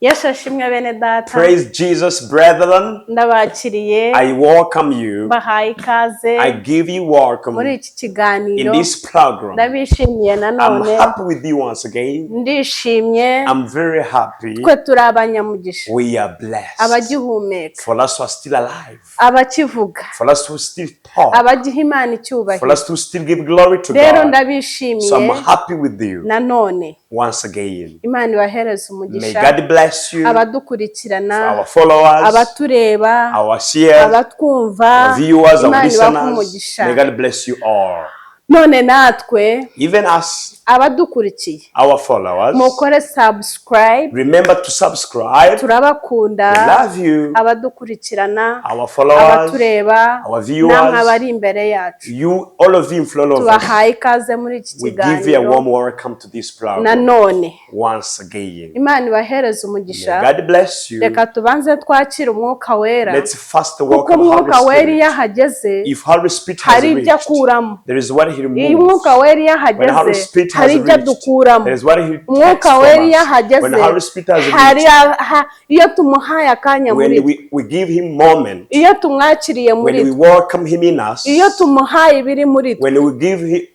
Yesu ashimwe, bene data. Praise Jesus, brethren. Ndabakiriye. I welcome you. Bahaye ikaze I give you welcome muri iki kiganiro. In this program. Ndabishimiye I'm nanone. Happy with you once again. Ndishimye. I'm very happy. Twe turi abanyamugisha. We are blessed. Abagihumeka. For us who are still alive. Abakivuga. For us who still talk. Abagiha Imana icyubahiro. For us to still give glory to Rero God. ndabishimiye So I'm happy with you nanone. Once again. Imana ibahereze May umugisha. God bless you, Abadukurikirana, our followers, abatureba, our seers, abatwumva, our viewers, our Imana ibahe listeners. umugisha. May God bless you all. None natwe Even us, abadukurikiye, our followers, mukore subscribe. Remember to subscribe. Turabakunda. We love you, Abadukurikirana, our followers, abatureba, our viewers, namwe abari imbere yacu, you, all of you in front of us. Tubahaye ikaze muri iki We give you a kiganiro warm welcome to this program nanone. Once again. Imana ibahereze umugisha. May God bless you. Reka tubanze twakire Umwuka Wera, Let's first kuko welcome Holy Umwuka Wera iyo Spirit. ahageze If Holy Spirit has hari ibyo reached, akuramo. There is what He Iyo removes. Umwuka Wera iyo When Holy ahageze Spirit has hari ibyo reached, adukuramo. there is what He takes Umwuka Wera from iyo us. ahageze When Holy Spirit has hari reached, iyo tumuhaye akanya muri when twe, we give Him moment, iyo tumwakiriye muri when we twe, welcome Him in us, iyo tumuhaye ibiri muri twe, when we give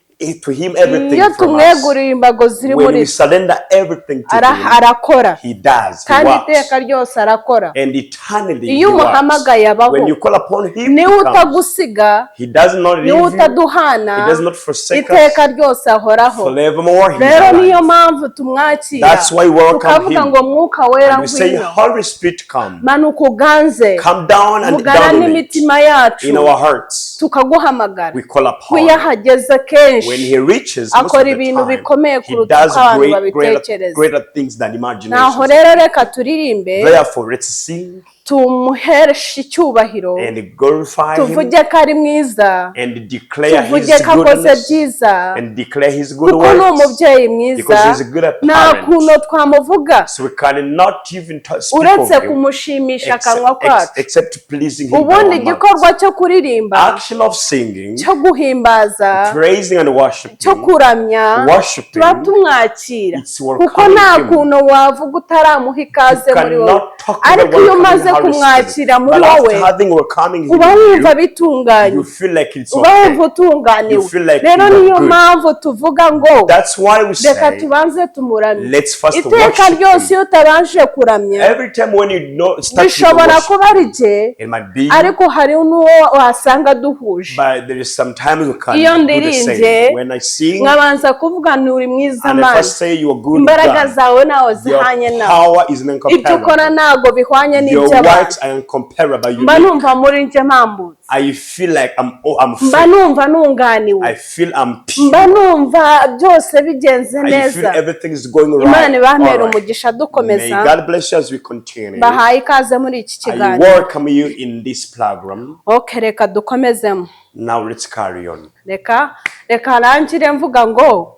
to Him everything iyo from us, tumweguriye imbago ziri when muri we twe, surrender everything to Him, arakora. He does. He Kandi works. iteka ryose arakora. And eternally, Iyo He works. umuhamagaye abaho. When you call upon Him, Niwe He comes. utagusiga. He does not Niwe leave you. utaduhana. He does not forsake us. Iteka ryose ahoraho. Forevermore, He is Rero niyo alive. mpamvu tumwakira, That's why we welcome tukavuga Him. ngo Mwuka Wera, And we say, ngwino, "Holy Spirit, come. Manuka uganze, Come down and vugana dominate n'imitima yacu." in our hearts." Tukaguhamagara. We call upon Iyo ahageze kenshi When He reaches, most akora of the ibintu time, bikomeye He kuruta does uko abantu great, greater, babitekereza. Greater things than Naho imagination. rero reka turirimbe, Therefore, let's sing tumuhereshe icyubahiro, and glorify Him tuvuge ko ari mwiza, and declare tuvuge His ko akoze goodness byiza, and declare His good kuko ni works. umubyeyi mwiza. Because He's a good Nta parent. kuntu twamuvuga So we cannot even speak uretse of Him kumushimisha akanwa except, kacu. except pleasing Him by Ubundi our mouth. igikorwa cyo kuririmba, Action of singing, cyo guhimbaza, praising and worshiping, cyo kuramya, worshiping, tuba tumwakira, it's kuko welcoming nta Him. Kuntu wavuga utaramuha ikaze You muri wowe. cannot talk Ariko about iyo welcoming umaze Holy kumwakira Spirit. muri But wowe, after having welcoming Him uba in wumva you, bitunganye, you feel like it's uba okay. wumva utunganiwe. You feel like Rero you are niyo good. Mpamvu tuvuga ngo That's why we reka say, tubanze tumuramye. Let's first Iteka worship ryose Him. iyo utabanje kuramya, Every time when you know, start with the bishobora worship, kuba ari jye, it might be, ariko hari n'uwo wasanga duhuje. But there is sometimes we can Iyo do the ndirimbye, same. When I sing, nkabanza kuvuga nti uri mwiza and I Mana, first say you are good, imbaraga God. zawe ntawe Your zihanye nawe, power is ibyo ukora incomparable. Ntabwo bihwanye Your n'iby'abantu, works are incomparable. mba Unique. Numva muri njye mpambutse, I feel like I'm, oh, I'm mba free. Numva nunganiwe, I feel I'm pure. Mba numva byose bigenze I neza. Feel everything is going Imana right. ibamere All right. umugisha. May Dukomeza. God bless you as we continue. Bahaye ikaze muri iki I kiganiro. Welcome you in this program. Ok, reka dukomezemo. Now let's carry on. Reka reka rangire mvuga ngo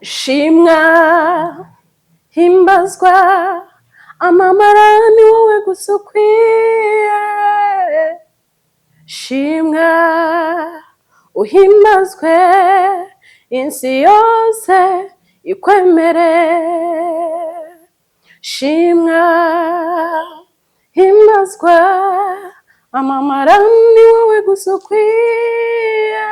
shimwa, himbazwa, amamara, ni wowe gusa ukwiye. Shimwa, uhimbazwe, isi yose ikwemere. Shimwa, himbazwa, amamara, ni wowe gusa ukwiye.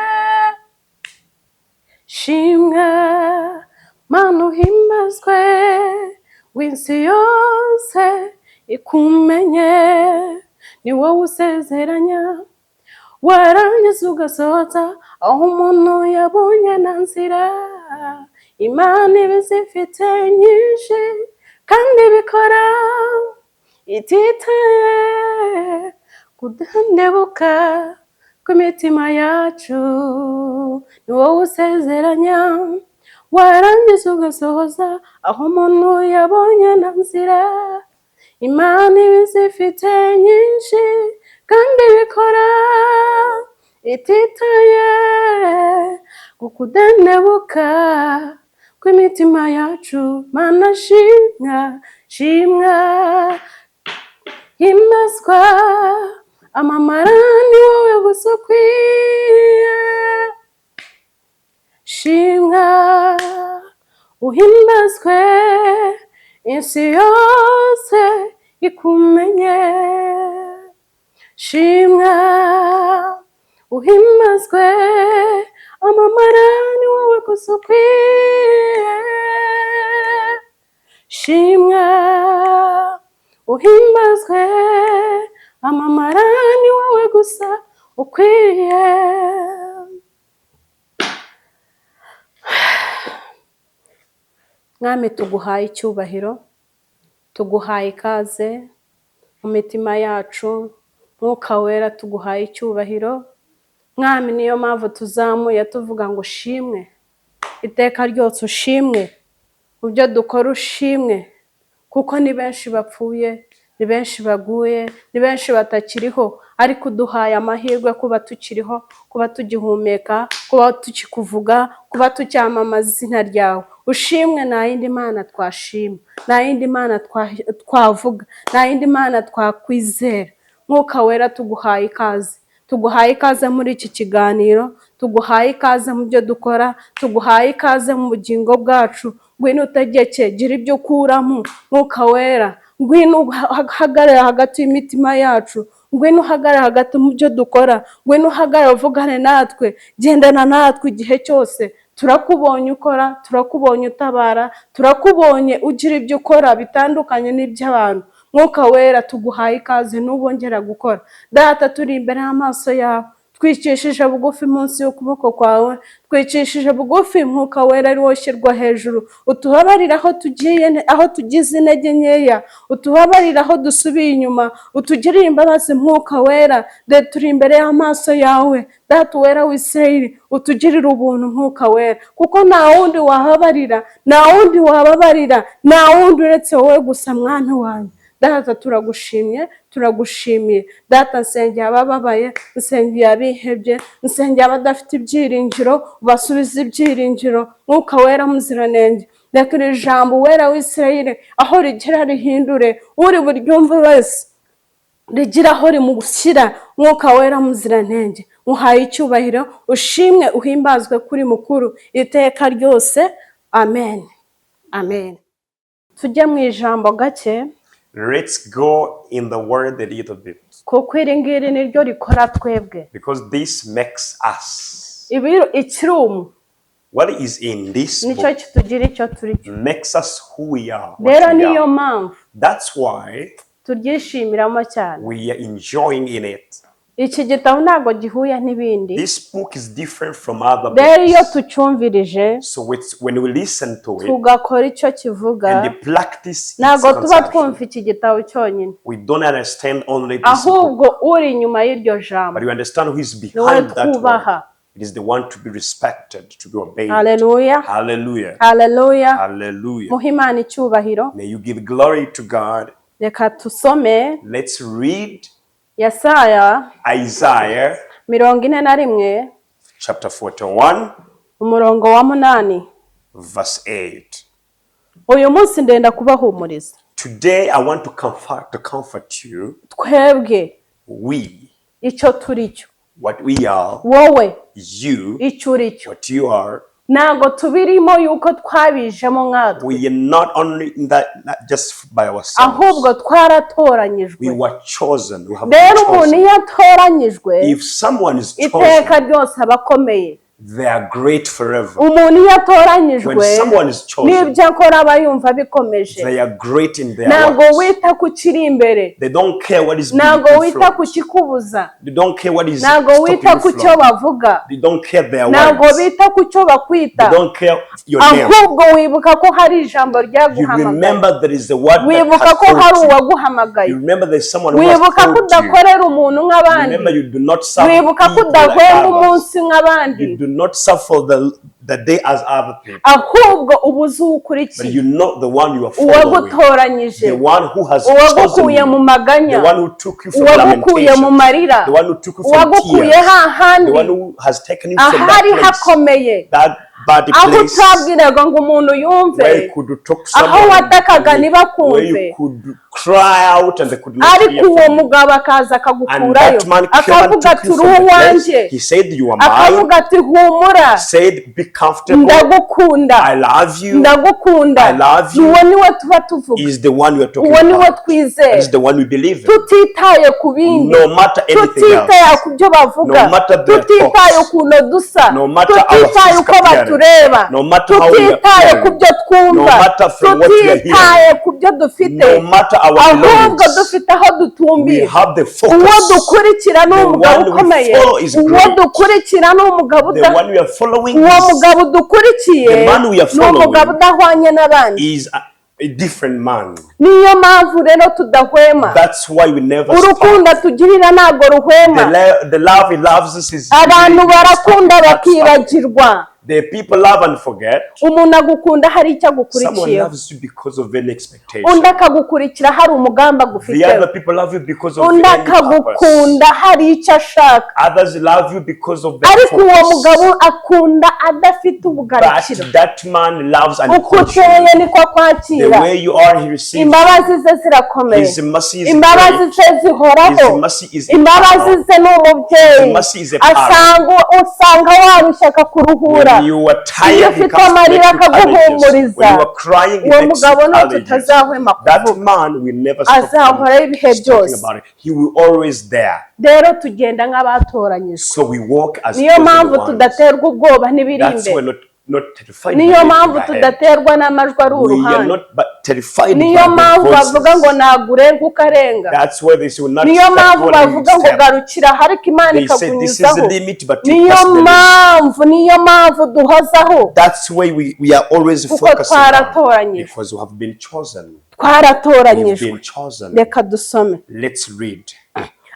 Shimwa Mana, uhimbazwe, w'isi yose ikumenye. Ni wowe usezeranya warangiza ugasohoza, aho umuntu yabonye na nzira. Imana iba izifite nyinshi kandi bikora ititaye kudahendebuka kw'imitima yacu. Ni wowe usezeranya warangiza ugasohoza, aho umuntu yabonye na nzira. Imana iba izifite nyinshi kandi bikora ititaye ku kudendebuka kw'imitima yacu. Mana shimwa, shimwa, himbazwa, amamara, ni wowe gusa ukwiye. Shimwa, uhimbazwe, Isi yose ikumenye. Shimwa, uhimbazwe, amamara, ni wowe gusa ukwiye. Shimwa, uhimbazwe, amamara, ni wowe gusa ukwiye. Mwami, tuguhaye icyubahiro, tuguhaye ikaze mu mitima yacu. Mwuka Wera, tuguhaye icyubahiro. Mwami, niyo mpamvu tuzamuye tuvuga ngo ushimwe iteka ryose, ushimwe mu byo dukora, ushimwe, kuko ni benshi bapfuye, ni benshi baguye, ni benshi batakiriho, ariko uduhaye amahirwe kuba tukiriho, kuba tugihumeka, kuba tukikuvuga, kuba tucyamamaza izina ryawe. Ushimwe. Nta yindi mana twashima, nta yindi mana twavuga, nta yindi mana twakwizera. Mwuka Wera, tuguhaye ikaze, tuguhaye ikaze muri iki kiganiro, tuguhaye ikaze mu byo dukora, tuguhaye ikaze mu bugingo bwacu. Ngwino utegeke, gira ibyo ukuramo. Mwuka Wera, ngwino uhagarare hagati y'imitima yacu, ngwino uhagarare hagati mu byo dukora, ngwino uhagarare uvugane natwe, gendana natwe igihe cyose. Turakubonye ukora, turakubonye utabara, turakubonye ugira ibyo ukora bitandukanye n'iby'abantu. Mwuka Wera, tuguhaye ikaze n'ubongera gukora. Data, turi imbere y'amaso yawe, twicishije bugufi munsi y'ukuboko kwawe, twicishije bugufi. Mwuka Wera, ari wowe ushyirwa hejuru. Utubabarire aho tugiye, aho tugize intege nkeya, utubabarire aho dusubiye inyuma, utugirire imbabazi. Mwuka Wera, dore turi imbere y'amaso yawe. Data Wera w'Isirayeli, utugirire ubuntu, Mwuka Wera, kuko nta wundi wababarira, nta wundi wababarira, nta wundi uretse wowe gusa, Mwami wanjye. Data, turagushimye, turagushimiye. Data, nsengeye abababaye, nsengeye abihebye, nsengeye abadafite ibyiringiro, ubasubize ibyiringiro. Mwuka Wera muziranenge, reka iri jambo, Wera w'Isirayeli, aho rigera rihindure uri buryumve wese, rigira aho rimushyira. Mwuka Wera muziranenge, uhaye icyubahiro, ushimwe, uhimbazwe kuri mukuru iteka ryose. Amen, amen. Tujye mu ijambo gake. Let's go in the word a little bit Kuko iri ngiri niryo rikora twebwe. because this makes us. Ibi ikiri umu What is in this nicyo book kitugira icyo turi cyo. makes us who we are. What Rero we niyo are. mpamvu That's why turyishimiramo cyane. we are enjoying in it. Iki gitabo ntabwo gihuye n'ibindi. This book is different from other Rero iyo books. tucyumvirije, So when we listen to it tugakora icyo kivuga, and the practice its ntabwo tuba consumption, twumva iki gitabo cyonyine, we don't understand only this book, ahubwo uri inyuma y'iryo jambo but we understand who is ni wowe behind that word. twubaha. It is the one to be respected, to be obeyed. Haleluya. Hallelujah. Haleluya. Hallelujah. Muhe Imana icyubahiro. May you give glory to God. Reka tusome. Let's read Yesaya Isaiah 41, chapter 41, umurongo wa 8. verse 8. Uyu munsi ndenda kubahumuriza. Today I want to comfort you. Twebwe We, icyo turi cyo, what we are, wowe you, icyo uri cyo, what you are. Ntabwo tubirimo yuko twabijemo nkatwe, We are not only in that, not just by ourselves. ahubwo twaratoranyijwe. We were chosen. We have been Rero umuntu chosen. iyo atoranyijwe, If someone is iteka chosen, ryose aba akomeye. they are great forever. Umuntu iyo atoranyijwe, When someone is chosen, n'ibyo akora aba yumva bikomeje. they are great in their Ntabwo works. wita ku kiri imbere. They don't care what is Ntabwo being wita ku in front. kikubuza. They don't care what is Ntabwo stopping wita you ku cyo from. bavuga. They don't care their Ntabwo words. bita ku cyo bakwita. They don't care your name. Ahubwo wibuka ko hari ijambo You ryaguhamagaye. remember there is a word that Wibuka has ko hari called you. uwaguhamagaye. You remember there's someone who has Wibuka ko called you. udakorera umuntu nk'abandi. Remember you do not serve Wibuka ko people like udahwema others. umunsi nk'abandi. You do not suffer the day as other people. Ahubwo uba uzi uwo But ukurikiye, you know the one you are following. uwagutoranyije, The one who has chosen uwagukuye you. mu maganya, The one who took you from uwagukuye mu lamentation. marira, The one who took you from uwagukuye tears. hahandi The one who has taken you from that ahari place. hakomeye, That bad aho place utabwiraga ngo umuntu yumve, where you could talk to aho someone, watakaga where ntibakumve, you could Cry out and they could not Ariko hear uwo from you. mugabo akaza And akagukurayo, that man came and akavuga took ati you uri from the place. uwanjye, He said, "You are mine." akavuga ati humura, Said, "Be comfortable. ndagukunda, I love you." ndagukunda. I love you. Uwo niwe tuba tuvuga, Is the one we are talking uwo niwe about. twizera, Is the one we believe in. tutitaye ku bindi, No matter anything tutitaye else. ku byo bavuga, No matter their tutitaye talks. ukuntu dusa, No matter our tutitaye uko physical appearance. batureba, No matter how we tutitaye appear. ku byo twumva, No matter from what we are tutitaye ku byo dufite, No matter our ahubwo belongings. dufite aho We dutumbira. have the Uwo focus. dukurikira ni The umugabo one we ukomeye, follow is uwo great. dukurikira ni umugabo The uda one we are following uwo is, mugabo dukurikiye The man we are ni umugabo following udahwanye n'abandi. is a different man. Niyo mpamvu rero tudahwema. That's why we never stop. Urukundo atugirira ntabwo ruhwema. The love he loves us is Abantu really barakunda stopping, not stopping. bakibagirwa. The people love and forget. Umuntu agukunda hari icyo Someone agukurikiyeho, loves you because of any expectation. undi akagukurikira hari umugambi The agufiteho, other people love you because of undi any purpose. akagukunda hari icyo ashaka. Others love you because of their Ariko uwo purpose. mugabo akunda adafite ubugarukiro. But that man loves Uko uteye unconditionally. niko The akwakira. way you are, he receives you. Imbabazi ze zirakomeye, His mercy is imbabazi great. ze zihoraho, His mercy is imbabazi eternal. ze ni umubyeyi. His mercy is a parent. Asanga usanga warushye akakuruhura. When you are Iyo tired, he ufite comes to make amarira you courageous. akaguhumuriza. When you are crying, he Uwo makes you mugabo ntacyo courageous. utazahwema That kuvuga, man will never stop azahoraho ibihe talking byose. about it. He will always there. Rero tugenda nk'abatoranyijwe. So we walk as Niyo chosen mpamvu ones. tudaterwa ubwoba n'ibiri That's why imbere. we're not terrified by Niyo anything mpamvu ahead. tudaterwa n'amajwi ari We are uruhande. not but terrified Niyo by the mpamvu bavuga ngo voices. ntabwo urenga ukarenga. That's why they say, will not Niyo step mpamvu one and bavuga ngo step. garukira aha, ariko Imana They say this is the ikakunyuzaho. limit, but you Niyo pass the limit. mpamvu, niyo mpamvu duhozaho, That's why we are always kuko focusing on twaratoranyijwe. because we have been chosen. We've Twaratoranyijwe. been chosen. Reka dusome. Let's read.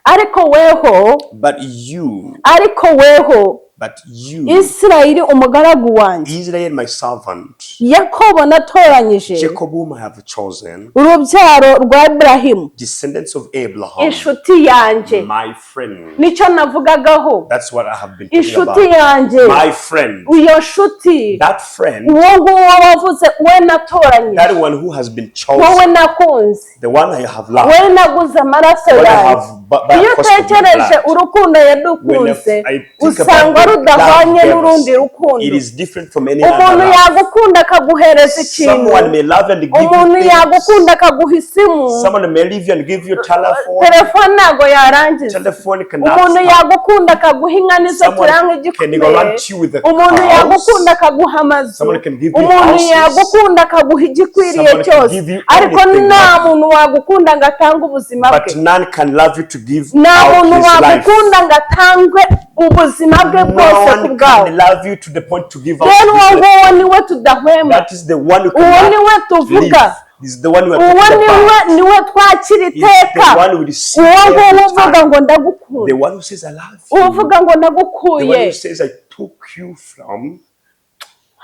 Ariko weho, But you, ariko weho, but you, Isirayeli umugaragu wanjye, Israel, my servant, Yakobo natoranyije, Jacob, whom I have chosen, urubyaro rwa Iburahimu, descendants of Abraham, inshuti yanjye. my friend. Nicyo navugagaho, That's what I have been talking inshuti about. yanjye. My friend. Iyo nshuti, That friend, uwo nguwo wavuze we natoranyije, that one who has been wowe chosen, nakunze, the one I have loved, wowe naguze amaraso the one I yanjye. have by Iyo a cost of my utekereje blood. urukundo When yadukunze, I think usanga about the love rudahwanye he gave us, n'urundi rukundo. it is different from any other Umuntu love. yagukunda akaguhereza ikintu, Someone may love and give you umuntu things. yagukunda akaguha isimu, Someone may leave you and give you telephone. Telefone ntabwo yarangiza. Telephone cannot Umuntu stop. yagukunda akaguha inka nizo Someone turanga can igikomeye. grant you with a Umuntu house. yagukunda akaguha amazu. Someone can give you Umuntu houses. yagukunda akaguha igikwiriye Someone can cyose, give you ariko anything, nta muntu wagukunda ngo atange ubuzima bwe. but none can love you to give Nta out muntu his life. wagukunda ngo atange ubuzima bwe No bwose ku one bwawe. can love you to the point to give out Rero uwo his life. nguwo niwe tudahwema, That is the one who uwo cannot niwe tuvuga, leave. This is the one we are uwo talking niwe about. niwe twakira It's iteka, the one who receives uwo nguwo every uvuga time. ngo ndagukunda, The one who says, "I love you." uvuga ngo The one ndagukuye. who says, "I took you from."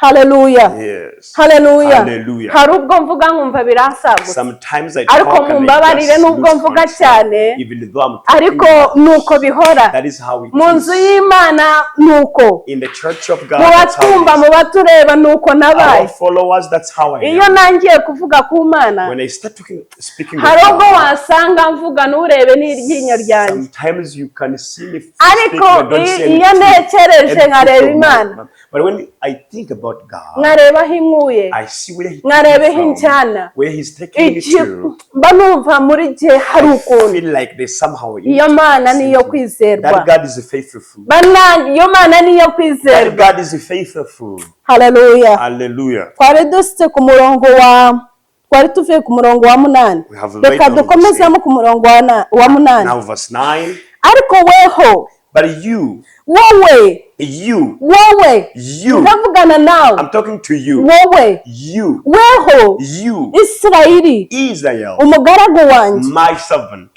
Haleluya, Yes. haleluya. Hallelujah. Hari ubwo mvuga nkumva biransagutse, Sometimes I ariko talk and I mumbabarire just nubwo lose mvuga control. cyane, Even though I'm talking ariko much, nuko bihora that is how it mu nzu is. y'Imana, nuko In the church of God, mu that's how batwumva, it mu is. batureba, nuko nabaye. Our followers, that's how I Iyo am. nangiye kuvuga ku Mana, When I start talking, speaking of hari ubwo God, wasanga mvuga nturebe n'iryinyo ryanjye, sometimes you can see me speaking ariko and don't see iyo any teeth, ntekereje any nkareba teeth of Imana, mine. But when I think about God, nkareba aho inkuye, I see where He took nkareba me aho from, injyana, where He's taking me iki to. mba numva muri gihe hari I ukuntu feel like there's somehow iyo Mana niyo kwizerwa. that God is a faithful. Iyo Mana niyo That kwizerwa. God is a faithful. Haleluya. Hallelujah. Twari dusitse ku murongo wa, twari tuvuye ku murongo wa 8. We have read Reka on verse dukomezemo ku murongo wa 8. Now verse 9. Ariko weho, But you, wowe, you, wowe, you, ndavugana nawe, I'm talking to you, wowe, you, weho, you, Isirayeli Israel, umugaragu wanjye, my servant,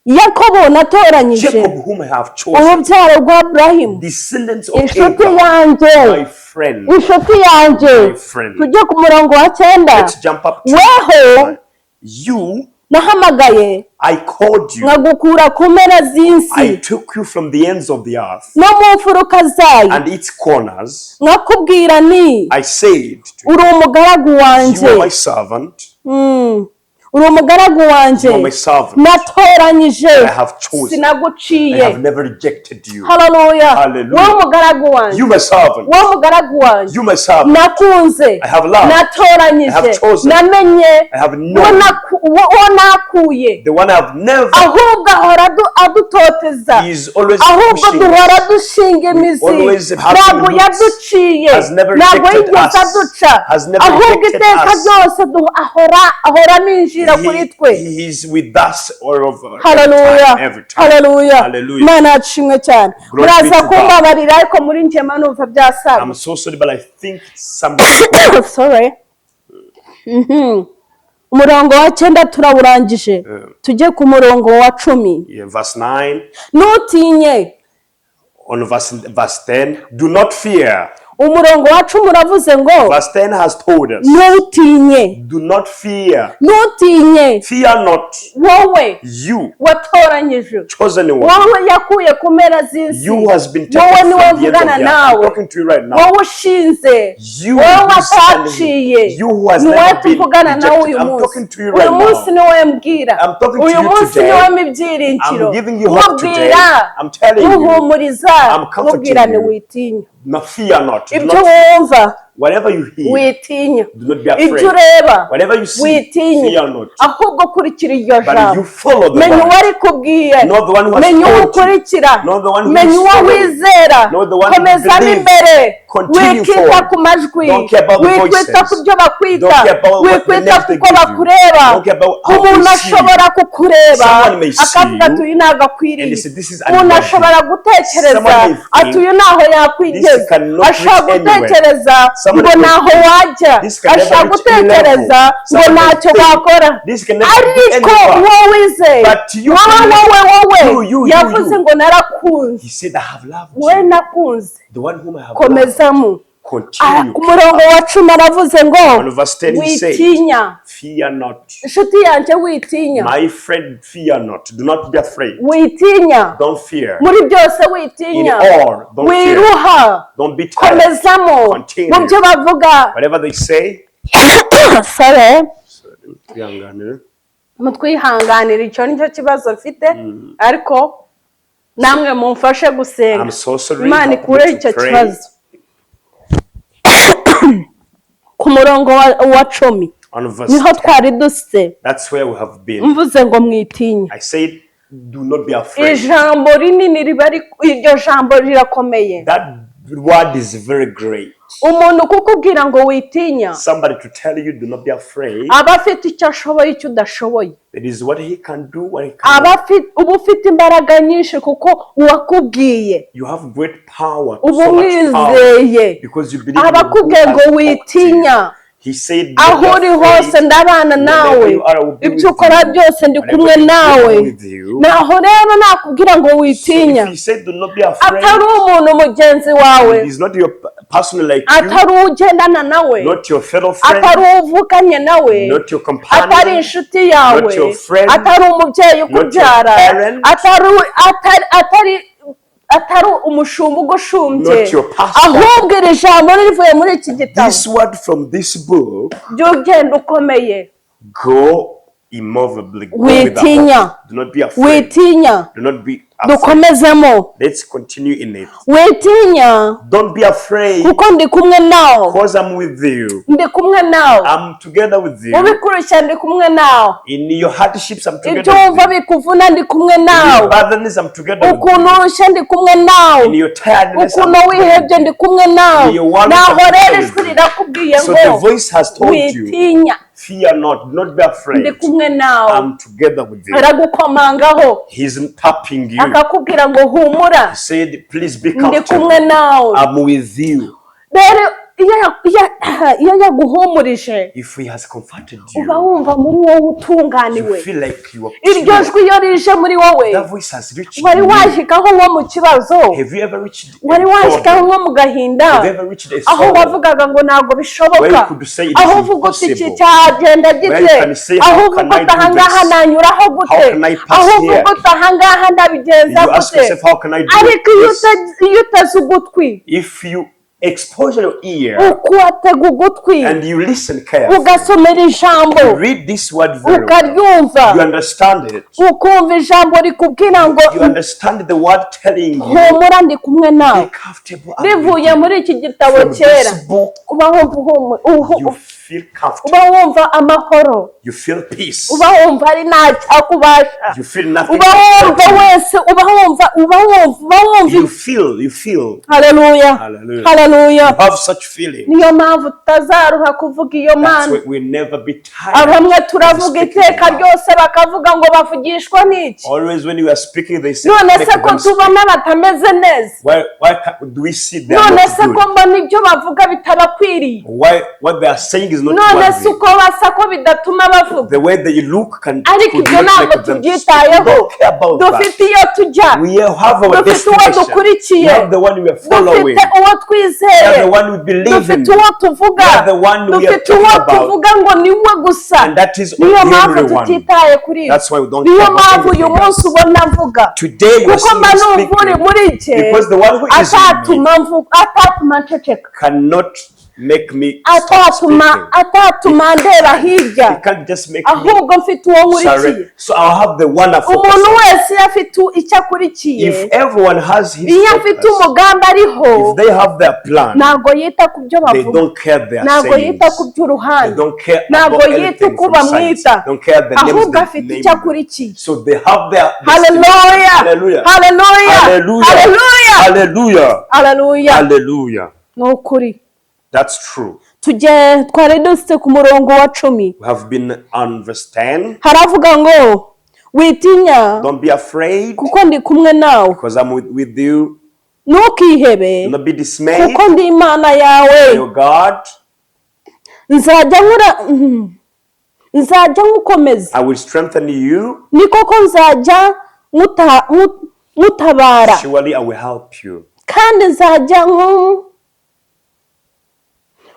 Yakobo natoranyije, Jacob, whom I have chosen, urubyaro rwa Aburahimu, descendants of inshuti Abraham, yanjye, my friend. inshuti yanjye. My friend. Tujye ku murongo wa 9. Let's jump up to Weho you. nahamagaye, I called you. nkagukura ku mpera z'isi I took you from the ends of the earth no mu mfuruka zayo, and its corners. nkakubwira ni I said to uri umugaragu you, wanjye, "You are my servant." Uri umugaragu wanjye You are my servant. natoranyije, I have chosen. sinaguciye. I have never rejected you. Haleluya. Hallelujah. Wowe umugaragu wanjye, You, my servant. wowe umugaragu wanjye You, my servant. nakunze, I have loved. natoranyije, I have chosen. namenye I have uwo known. uwo nakuye. The one I have never. Ahubwo ahora adutoteza, He is always ahubwo pushing duhora us. dushinga imizi. Always having Ntabwo roots. yaduciye, Has never ntabwo rejected yigeze us. aduca, Has never ahubwo rejected iteka us. ryose ahora aminjira kuri twe. He is with us all over. Every Haleluya. time. Every time. Haleluya. Hallelujah. Imana yacimwe cyane. Glory be Muraza to God. kumbabarira, ariko muri njye mba numva byasaga. I'm so sorry, but I think somebody. Sorry. Umurongo wa cyenda turawurangije, tujye ku murongo wa 10. Yeah, verse 9. Ntutinye. On verse 10. Do not fear. Umurongo wa 10 uravuze ngo Verse 10 has told us. ntutinye. Do not fear. Ntutinye. Fear not. Wowe You, watoranyije, chosen one. wowe yakuye ku mpera z'isi, You who has been taken wowe niwe from the end of mvugana the earth. I'm nawe, talking to you right now. wowe ushinze, You wowe who is standing wataciye, here. You who has ni wowe never been tuvugana nawe rejected. uyu I'm munsi. talking to you Uyu right munsi now. ni wowe mbwira. I'm talking to Uyu you munsi today. ni wowe ibyiringiro. I'm giving you hope today. Nkubwira, I'm telling you. nkuhumuriza, I'm comforting nkubwira you. ntiwitinya. No, fear not. Do Ibyo not, wumva, whatever you hear, witinya. do not be afraid. Ibyo ureba, Whatever you see, witinya. fear not. Ahubwo kurikira iryo But jambo. you follow the Menya one. uwo arikubwiye, Not the one who has menya uwo told you. ukurikira, Not the one who menya is uwo following. wizera. Not the one who Komezamo believes. imbere. Continue Wikita forward. ku majwi, Don't care about the wikwita voices. ku byo bakwita, Don't care about what the wikwita names they kuko give you. bakureba. Don't care about how Umuntu they see you. ashobora kukureba Someone may see akavuga you ati uyu ntabwo akwiriye. and they say, "This is Umuntu unworthy." ashobora gutekereza Someone may think, ati uyu ntaho yakwigeza. "This cannot Ashobora reach anywhere." gutekereza Someone ngo may ntaho think, wajya. "This can never Ashobora reach any gutekereza level." ngo Someone may ntacyo think, wakora, "This can never be ariko anywhere." wowe wizeye, But you wowe, believe. wowe, wowe You, you, you, yavuze you. ngo narakunze. He said, I have loved Wowe you. nakunze. The one whom I have loved. Komezamo. Continue. Ku murongo wa 10 aravuze ngo On verse 10 he said, witinya. Fear not. Inshuti yanjye, witinya. My friend, fear not. Do not be afraid. Witinya. Don't fear. Muri byose witinya. In all, don't fear. Wiruha. Don't be tired. Komezamo Continue. mu byo bavuga. Whatever they say, Sorry. Twihanganire. Mutwihanganire, icyo nicyo kibazo mfite, ariko namwe mumfashe gusenga, I'm so sorry. Imana Help me ikure to icyo pray. kibazo. Ku murongo wa 10 On verse niho 10, twari duse. that's where we have been. Mvuze ngo mwitinya. I said, do not be afraid. Ijambo rinini riba iryo jambo rirakomeye. That word is very great. Umuntu kukubwira ngo witinya, Somebody to tell you, do not be afraid. Aba afite icyo ashoboye icyo udashoboye. It is what he can do, what he Aba cannot. afite, uba ufite imbaraga nyinshi kuko uwakubwiye You have great power, uba so much power, umwizeye. because you believe in Aba who akubwiye has ngo spoken to you. witinya. He said, Aho "Don't be uri hose afraid. ndabana nawe, Wherever you are, I will be ibyo with ukora you. byose ndi Whatever kumwe you do, nawe. I'm with you." Naho rero nakubwira ngo So witinya, if he said, do not be afraid, atari umuntu mugenzi wawe, he's not your person like you, atari uwo ugendana nawe, not your fellow friend, atari uwo uvukanye nawe, not your atari companion, inshuti yawe, not your friend, atari umubyeyi not your ukubyara, parent, atari umushumba ugushumbye, not your pastor. ahubwo iri jambo rivuye muri iki gitabo, This word from this book, jya ugenda ukomeye. Go immovably. Go with the Witinya. hope. Do not be afraid. Witinya. Do not be afraid. Dukomezemo. Let's continue in it. Witinya, Don't be afraid kuko ndi kumwe nawe. because I'm with you. Ndi kumwe nawe. I'm together with you. Ubikurushya ndi kumwe nawe. In your hardships, I'm Ibyo together with wumva you. bikuvuna ndi kumwe In nawe. your burdens, I'm together with you. Ukuntu urushye ndi kumwe nawe. In your tiredness, I'm Ukuntu together wihebye with you. ndi kumwe nawe. In your worries, Naho I'm rero together ijwi with you. rirakubwiye So the ngo voice has told you, witinya, fear not, do not be ndi afraid. kumwe nawe. I'm together with you. Aragukomangaho, He's tapping you. akakubwira ngo humura, He said, please be ndi kumwe comfortable. nawe. I'm with you. Rero iyo yaguhumurije, If he has comforted uba you, wumva muri wowe you utunganiwe. feel like you are Iryo pure. jwi iyo rije muri wowe, That voice has reached wari you. washyikaho nko mu kibazo, Have you ever reached a wari washyikaho problem? nko mu gahinda, Have you ever reached a aho sorrow wavugaga ngo ntabwo bishoboka, where you could say it is aho uvuga uti iki impossible? cyagenda gite, Where you can say, aho how uvuga can I uti do ahangaha this? nanyuraho gute, How can I pass aho uvuga here? uti ahangaha ndabigenza You ask gute? yourself, how can I do Ariko iyo this? iyo uteze ugutwi If you Expose your ear Ukuwatega ugutwi, and you listen carefully. ugasomera ijambo, You read this word very well. ukaryumva, You understand it. ukumva ijambo rikubwira ngo You understand the word telling you, humura, ndi kumwe nawe. Be comfortable. I'm with Bivuye you. muri iki gitabo From cyera, this book, uba wumva you feel comfortable. uba wumva amahoro, You feel peace. uba wumva ari nta cyakubasha, You feel nothing. uba wumva wese, uba wumva, uba wumva, uba wumva. You feel. Haleluya. Hallelujah. Haleluya. You have such feeling. Niyo mpamvu tutazaruha kuvuga iyo That's Mana. why we never be tired Bamwe of turavuga speaking iteka God. ryose, bakavuga ngo bavugishwa n'iki? Always when you are speaking, they say, None "Make se ko them speak." tubona batameze neza? Why do we see they are None not se good? ko mbona ibyo bavuga bitabakwiriye? Why what they are saying is not None se worthy? uko basa ko bidatuma bavuga? The way they look can Ariko could ibyo not ntabwo make them speak. We tubyitayeho. don't care about that. Dufite iyo tujya. We have our Dufite uwo destination. dukurikiye. We have the one we are following. Dufite uwo We are twizeye. the one we believe in. Dufite uwo tuvuga. We are the one we are Dufite uwo talking about. tuvuga ngo ni we gusa. And that is Niyo the mpamvu only one. tutitaye kuri ibyo. That's why we don't Niyo care about mpamvu uyu anything munsi else. ubona mvuga, Today you are kuko seeing mba me numva uri speaking muri jye because the one who is in me atatuma nceceka, cannot make me stop atatuma speaking. atatuma ndeba hirya, He can't just make me ahubwo mfite uwo nkurikiye. surrender. So I'll have the one I focus Umuntu on. wese iyo afite icyo akurikiye, If everyone has his iyo afite focus, umugambi ariho, if they have their plan, ntabwo yita ku byo they bavuga, don't care their ntabwo sayings. yita ku They by'uruhande, don't care ntabwo about yita anything uko from science. bamwita, Don't care the names ahubwo they afite name icyo them. akurikiye. So they have their Haleluya. Hallelujah. Haleluya. Hallelujah. Haleluya. Hallelujah. Haleluya. Hallelujah. Ni ukuri. That's true. Tujye, twari dufite ku murongo wa 10. We have been on verse 10. Haravuga ngo witinya, Don't be afraid kuko ndi kumwe nawe. Because I'm with you. Ntukihebe, Do not be dismayed. kuko ndi Imana yawe. Your God. Nzajya nkura nzajya nkukomeza. I will strengthen you. Ni koko nzajya nkutabara, Surely I will help you. kandi nzajya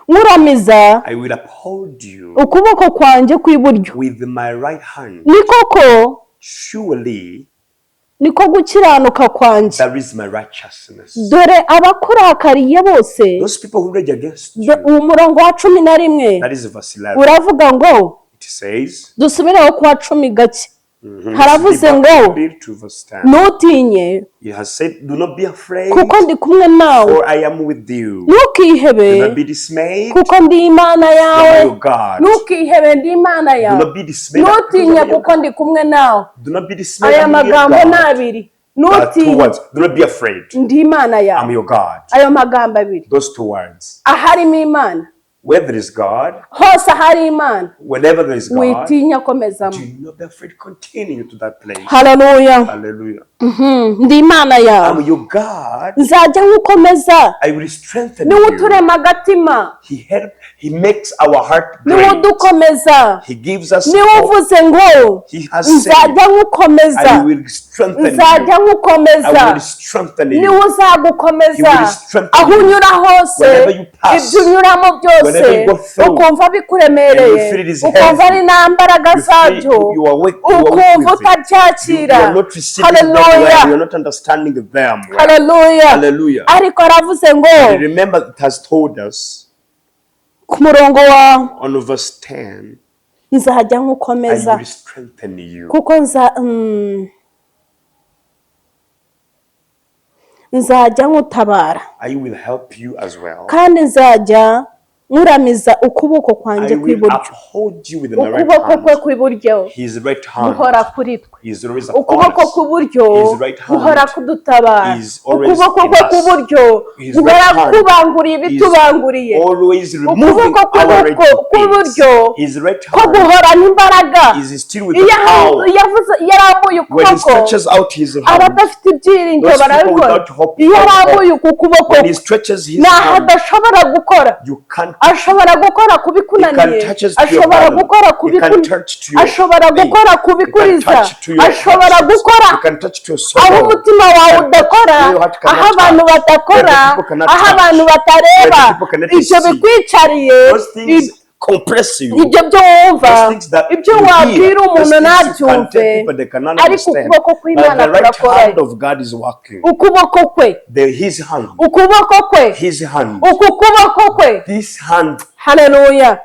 nkuramiza I will uphold you ukuboko kwanjye kw'iburyo. With my right hand. Ni koko, Surely niko gukiranuka kwanjye. There is my righteousness. Dore abakurakariye bose. Those people who rage against you. Uwo murongo wa 11 That is verse 11. uravuga ngo, It says, dusubireho ku wa 10 gake, haravuze ngo to verse 10. Ntutinye, He has said, "Do not be afraid, kuko ndi kumwe nawe. For I am with you." Ntukihebe, Do not be dismayed, kuko ndi Imana yawe. I am your God. Ntukihebe, ndi Imana Do yawe. not be dismayed. Ntutinye, kuko ndi kumwe nawe. Do not be dismayed. Aya I'm your magambo God. ni abiri. Two Ntutinye, words. Do not be afraid. ndi Imana I'm yawe. your God. Ayo magambo abiri, Those two words. aharimo Imana Where there is God, hose, ahari Imana, whenever there is God, witinya, komezamo. Do not be afraid. Continue to that place. Haleluya. Hallelujah. Ndi Imana yawe. I'm your God. Nzajya nkukomeza. I will strengthen Niwe you. uturema agatima. He help. He makes our heart Niwe great. udukomeza. He gives us Niwe hope. uvuze ngo He has said, nzajya nkukomeza, "I will strengthen you. nzajya nkukomeza. I will strengthen you." Niwe uzagukomeza. He will strengthen Aho you. unyura hose, Whenever you pass, ibyo unyuramo byose, whenever you go through, ukumva bikuremereye, and you feel it is ukumva heavy, ari nta mbaraga you feel zabyo, you are weak, you are weak ukumva with it. utabyakira. You are not receiving them well. Haleluya. You are not understanding them well. Haleluya. Hallelujah. Ariko aravuze ngo Remember, it has told us ku murongo wa on verse 10, nzajya "I nkukomeza, will strengthen you." kuko nza nzajya nkutabara, I will help you as well. Kandi nzajya nkuramiza ukuboko kwanjye I will kw'iburyo. Uphold you with my right Ukuboko kwe hand. kw'iburyo His right hand guhora kuri twe. is always upon Ukuboko us. kw'iburyo His right hand guhora kudutabara. is always Ukuboko in kwe us. kw'iburyo His guhora right hand kubanguriye is ibitubanguriye. always removing Ukuboko our kw'iburyo things. His right ko hand guhorana imbaraga. Is still with Iyo the power. yavuze, iyo arambuye When he ukuboko, stretches out his hand, abadafite ibyiringiro those people barabikora. without hope, Iyo without arambuye hope, uku kuboko, when he stretches his ntaho hand, adashobora gukora. You can't. Ashobora gukora ku bikunaniye. He can touch to your Ashobora burden. gukora ku He can bikunaniye. Touch to your Ashobora pain. gukora ku He can bikuriza. Touch to your Ashobora hardships. gukora He can touch to your aho sorrow. umutima wawe He can touch udakora, where your heart cannot aho abantu touch, badakora, where the people cannot aho touch, abantu where batareba. The people cannot Ibyo see. bikwicariye Those things compress you. Ibyo byo wumva, Those things that ibyo you hear, wabwira those umuntu things you can ntabyumve, tell people they cannot ariko understand. ukuboko But kw'Imana the right kurakora. hand of God is working. Ukuboko kwe, His hand, ukuboko kwe, His hand, uku kuboko kwe. This hand. Haleluya!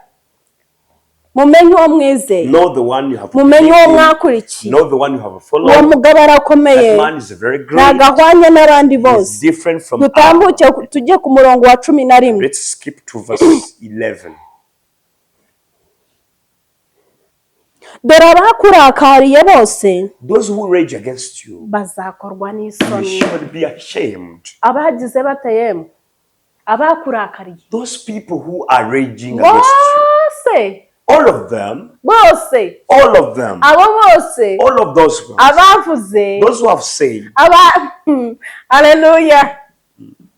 Mumenye uwo mwizeye, Know the one you have mumenye uwo believed in. mwakurikiye. Know the one you have Uwo followed. mugabo arakomeye, That man is very great. ntabwo ahwanye n'abandi He's bose. different from Dutambuke others. tujye ku murongo wa 11. Let's skip to verse 11. Dore abakurakariye bose Those who rage against you bazakorwa will n'isoni. surely be ashamed. Abagize batayemu abakurakariye Those people who are raging against you, bose, all of them, bose, all of them, abo bose, all of those ones, abavuze, those who have said, aba, haleluya,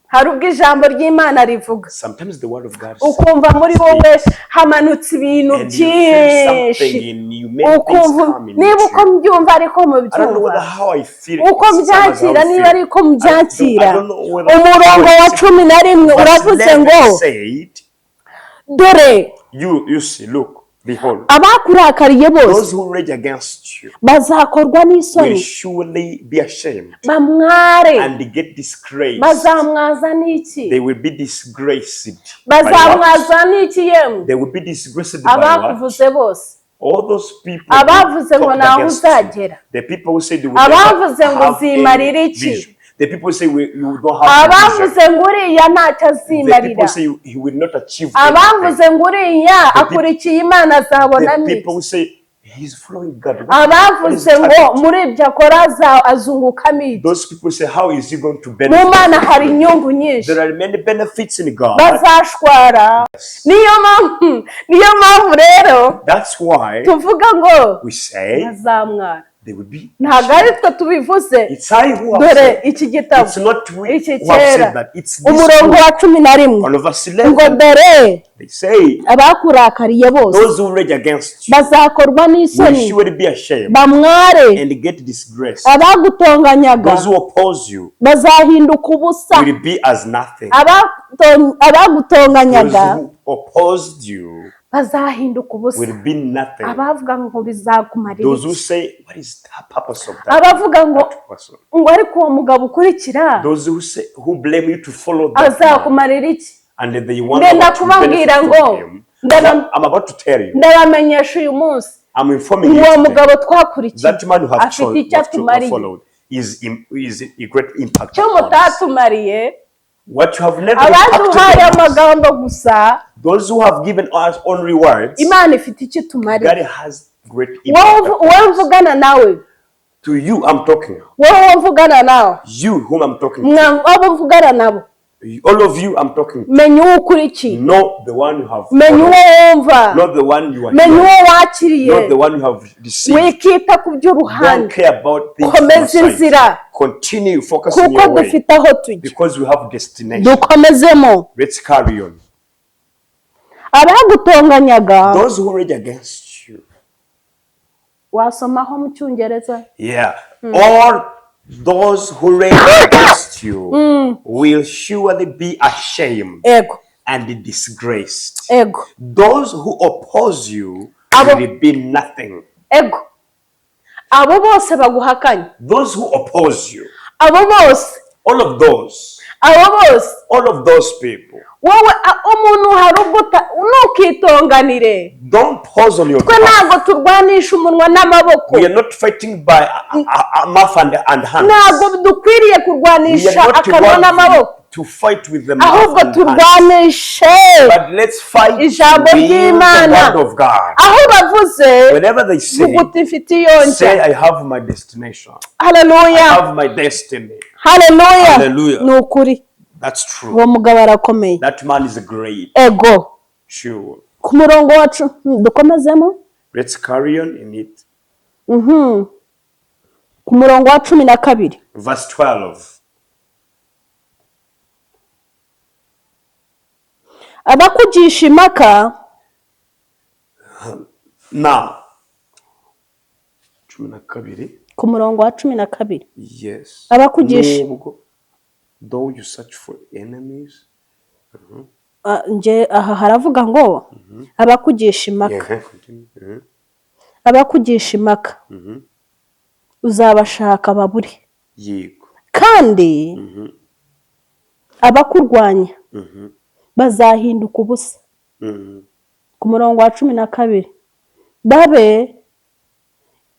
hari ubwo ijambo ry'Imana rivuga, sometimes the word of God says, ukumva muri wowe hamanutse ibintu and you feel byinshi, something in you, many things ukumva come in niba uko you. mbyumva ariko I don't know whether mubyumva, how I feel. uko It's the same as how mbyakira I niba feel. ariko I don't, I mubyakira. don't know whether Umurongo how wa I 11 Verse uravuze 11 ngo said, dore you see, look, behold, abakurakariye bose those who rage against you bazakorwa will n'isoni, surely be ashamed bamware. And get disgraced. Bazamwaza n'iki? They will be disgraced. By what? Bazamwaza n'iki yemwe? They will be disgraced by what? Abakuvuze bose, All those people who abavuze ngo talked ntaho against you. uzagera, The people who say they will never abavuze ngo have uzimarira any iki, vision. The people who say you don't have vision. abavuze ngo uriya ntacyo The azimarira, people say you will not achieve anything. abavuze ngo uriya akurikiye Imana azabona The people who n'iki, say he's following God. What is abavuze ngo target? muri ibyo akora azungukamo iki. Those people say, how is he going to Mu benefit? Mana hari inyungu nyinshi. There are many benefits in God. Bazashwara. Niyo mpamvu rero That's why tuvuga ngo we say bazamwara. They will be. Ntabwo ari twe tubivuze. It's I who have Dore said. iki gitabo, It's not we iki who have cyera, said that. It's this umurongo book. wa 11 On verse ngo 11, dore they say, abakurakariye bose those who rage against you bazakorwa will n'isoni, surely be ashamed bamware. And get disgraced. Abagutonganyaga Those who oppose you bazahinduka ubusa. Will be as nothing. Abagutonganyaga Those who opposed you bazahinduka ubusa. Will be nothing. Abavuga ngo bizakumarira Those who iki, say, what is the purpose of that, abavuga ngo that person? Ngo ariko uwo mugabo ukurikira Those who say, who blame you to follow that man, azakumarira iki. And they wonder Ndenda what you kubabwira benefit ngo from him. I'm about to tell you. Ndabamenyesha uyu munsi, I'm informing you uwo today. mugabo twakurikiye That man who have afite chosen, icyo atumariye. followed is a great impact Icyo upon us. mutatumariye, What you have never impacted abaduhaye on us, amagambo gusa, those who have given us only words, Imana ifite icyo itumariye. God has great Wowe impact upon wowe us. mvugana nawe, To you, I'm talking. Wowe mvugana nawe, You whom I'm talking to. Abo mvugana nabo, All of you, I'm talking to. menya uwo ukurikiye, Know the one you have menya followed. uwo wumva, Not the one you are menya hearing. uwo wakiriye. Not the one you have received. Wikita ku by'uruhande. Don't care about things Komeza on the side. inzira, Continue focus on kuko your way. dufite aho tujya. Because we have destination. Dukomezemo. Let's carry on. Abagutonganyaga. Those who rage against you. Wasomaho mu Cyongereza. Yeah. All those who rage against you will surely be ashamed Ego. And disgraced. Ego. Those who oppose you will be nothing. Ego, abo bose baguhakanye, Those who oppose you, abo bose, all of those, abo bose, all of those people, wowe umuntu hari ubwo ntukitonganire. Don't pause on your Twe path. Ntabwo turwanisha umunwa n'amaboko. We are not fighting by a mouth and hands. Ntabwo dukwiriye We are kurwanisha not akanwa n'amaboko, worthy to fight with the mouth ahubwo and hands. Turwanishe But let's fight ijambo with the ry'Imana. word of God. Aho bavuze, Whenever they say, vuga uti mfite iyo say, njya. I have my destination. I Haleluya. have my destiny. Haleluya. Hallelujah. Ni ukuri, That's true. uwo mugabo arakomeye. That man is great. Ego. Sure. Ku murongo wacu, dukomezemo. Let's carry on in it. Ku murongo wa 12. Verse 12. Abakugisha impaka. Now, 12. Ku murongo wa 12. Yes. Abakugisha. Nubwo, though you search for enemies. Ah, nge aha haravuga ngo abakugisha impaka, Yeah, continue. Abakugisha impaka uzabashaka babure, kandi abakurwanya bazahinduka ubusa. Ku murongo wa 12, babe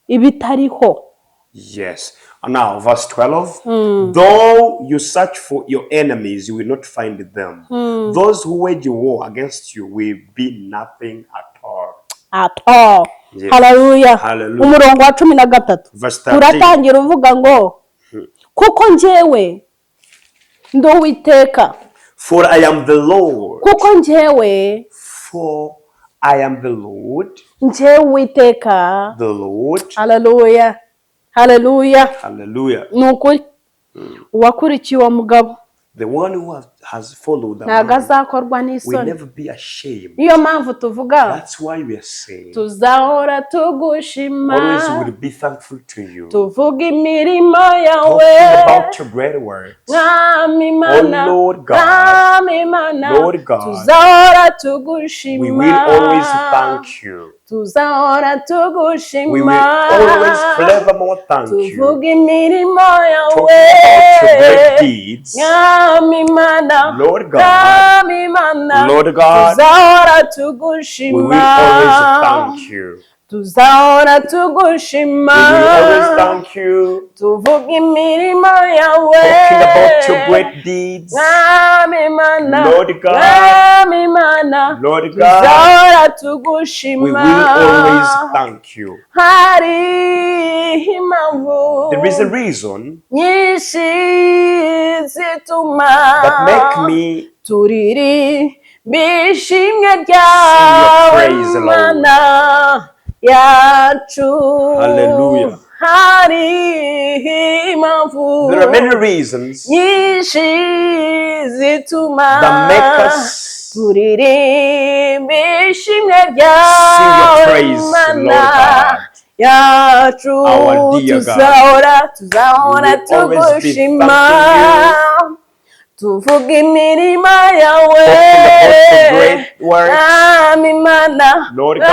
ibitariho. Yes. And now, verse 12. Though you search for your enemies, you will not find them. Those who wage war against you will be nothing at all. At all. Yes. Haleluya. Hallelujah. Umurongo wa 13, Verse 13. uratangira uvuga ngo kuko njyewe ndi Uwiteka. For I am the Lord. Kuko njyewe, For I am the Lord. Njyewe Uwiteka. The Lord. Haleluya, haleluya. Hallelujah. Ni ukuri, uwakurikiye uwo mugabo The one who has followed the ntabwo man azakorwa will n'isoni. Never be ashamed. Niyo mpamvu tuvuga, That's why we are saying, tuzahora tugushima, always will be thankful to you. Tuvuga imirimo yawe. Talking about your great works. Mwami Mana, Oh, Lord God. Mwami Mana, Lord God. tuzahora tugushima, We will always thank you. Tuzahora tugushima, We will always forevermore thank you. Tuvuga imirimo yawe. Talking about your great deeds. Mwami Mana, Lord God. Mwami Mana, Lord God. Tuzahora We will tugushima, always thank you. Tuzahora tugushima, We will always thank you. Tuvuga imirimo yawe. Talking about your great deeds. Mwami Mana, Lord God. Mwami Mana, Lord God. Tuzahora We tugushima. Will always thank you. Hari impamvu There is a reason nyinshi zituma that make me turirimba ishimwe ryawe, praise, Lord. Mana yacu. Hallelujah. Hari impamvu There are many reasons nyinshi zituma that make us turirimba ishimwe sing your ryawe, praise, Mana Lord God. Yacu. Our dear God. Tuzahora, tuzahora We will always be tugushima, thanking tuvuga imirimo yawe. Talking about your great works. Mwami Mana, Lord God.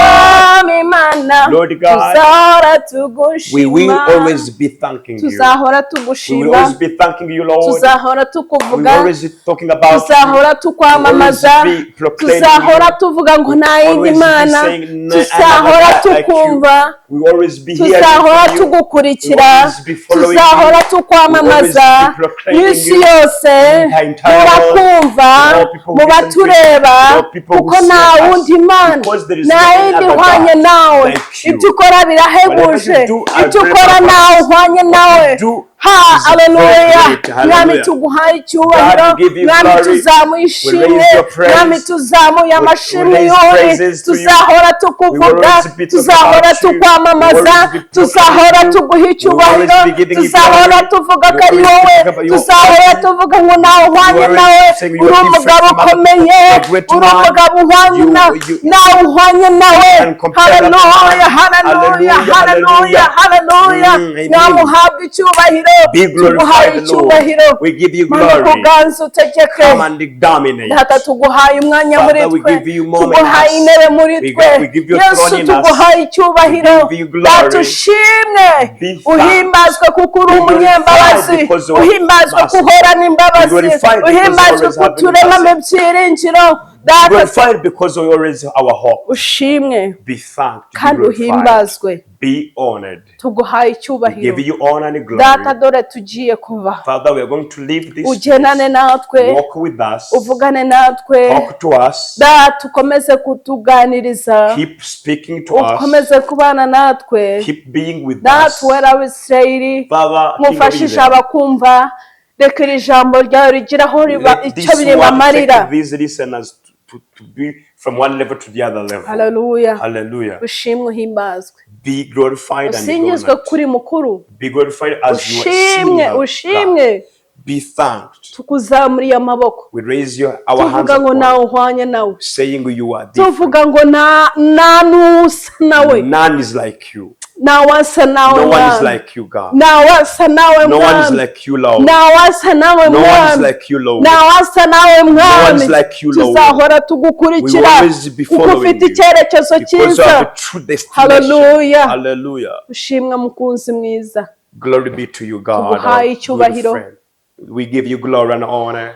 Mwami Mana, Lord God. tuzahora We tugushima, will always be thanking you. Tuzahora We will tugushima, always be thanking you, Lord. Tuzahora We will tukuvuga, always be talking about you. Tuzahora tukwamamaza, We will always be proclaiming tuzahora you. Tuvuga ngo We nta yindi always be mana, saying, "No tuzahora another God like you." tukumva, We will always be hearing tuzahora from you. tugukurikira, We will always be following tuzahora you. Tukwamamaza. We will always be proclaiming N'isi you. yose The entire world, murakumva, all people who mu listen to it, batureba, all people who kuko see nta us, wundi mana, because there is nta no yindi other ihwanye God nawe. like you. Ibyo ukora birahebuje. Whatever you do are Ibyo very ukora ntawe marvelous. uhwanye nawe. What you do Ha, is very aleluya. great. Mwami, Hallelujah. tuguhaye icyubahiro. God, we give you Mwami, glory. tuzamuye We ishimwe. raise your praise. Mwami, tuzamuye We amashimwe raise yori. praises to you. Tuzahora We will tukuvuga, always be talking tuzahora about you. tukwamamaza, We will always be tuzahora proclaiming you. tuguha We will icyubahiro, always be giving you tuzahora glory. tuvuga We ko ari will always wowe, be talking about your tuzahora mercy. Tuvuga ngo nawe uhwanye We will nawe. always saying you Uri are different umugabo from other ukomeye, people. You are great uri man. Umugabo uhwanye nawe, nawe uhwanye nawe. Can compare that Haleluya, man. haleluya, Hallelujah, haleluya, hallelujah. Haleluya. Amen. Mwami, uhabwe icyubahiro. Be Tuguhaye glorified, Lord. icyubahiro. We give you Mana, glory. kuganza utegeke. Come and dominate. Data, tuguhaye umwanya muri Father, we twe, give you moment tuguhaye us. intebe muri twe. We give you Yesu, throne in us. tuguhaye icyubahiro. We give you glory. Data, ushimwe, Be thanked. Uhimbazwe kuko uri Be glorified umunyembabazi, because you are uhimbazwe merciful. kuhorana imbabazi, Be glorified because you uhimbazwe always have kuturemamo mercy. ibyiringiro. Data, Glorified because you always our hope. Ushimwe Be thanked. Be kandi glorified. uhimbazwe. Be honored. Tuguhaye We icyubahiro. give you honor and glory. Data, dore tugiye kuva. Father, we are going to leave this Ugendane place. natwe, Walk with us. Uvugane natwe. Talk to us. Data, ukomeze kutuganiriza, Keep speaking to us. Ukomeze kubana natwe. Keep being with Data, us. wera w'Isirayeli, Father, King of mufashishe Israel, abakumva, reka iri jambo ryawe rigire aho riba let icyo this word ribamarira. take these listeners to be from one level to the other level. Haleluya. Hallelujah. Ushimwe, uhimbazwe, Be glorified and usingizwe honored. kuri mukuru. Be glorified as you are Ushimwe, seen. ushimwe. Be thanked. Tukuzamuriye amaboko, We raise our hands tuvuga ngo upon, nawe uhwanye nawe, saying you are different. Tuvuga ngo nta nta n'usa nawe. None is like you. Ntawasa nawe, No one is Mwami. Like you, God. Ntawasa nawe, No one is Mwami. Like you, Lord. Ntawasa nawe, No one is Mwami. like you, Lord. Ntawasa nawe, No one Mwami. is like you, Lord. Tuzahora We tugukurikira will always be kuko following ufite you icyerekezo because you cyiza. have a true destination. Hallelujah. Hallelujah. Ushimwe, mukunzi mwiza. Glory be to you, God, our Tuguhaye good icyubahiro. Friend. We give you glory and honor.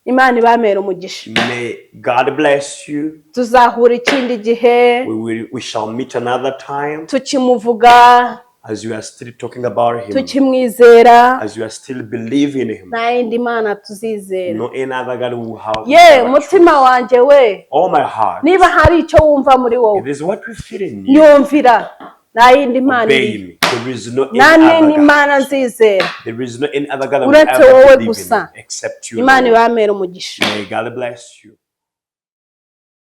Imana ibamere umugisha. May God bless you. Tuzahura ikindi gihe We shall meet another time tukimuvuga, as you are still talking about Him, tukimwizera. As you are still believing Him. Nta yindi mana tuzizera. No any other God will have. Ye mutima wanjye we, All my heart. niba hari icyo wumva muri wowe, It is what we feel in you. nyumvira, nta yindi mana Obey iriho. me. There is no any Nta other n'indi God. mana nzizera There is no any other God that will uretse ever wowe believe in gusa. except you, Imana Lord. ibamere umugisha. May God bless you.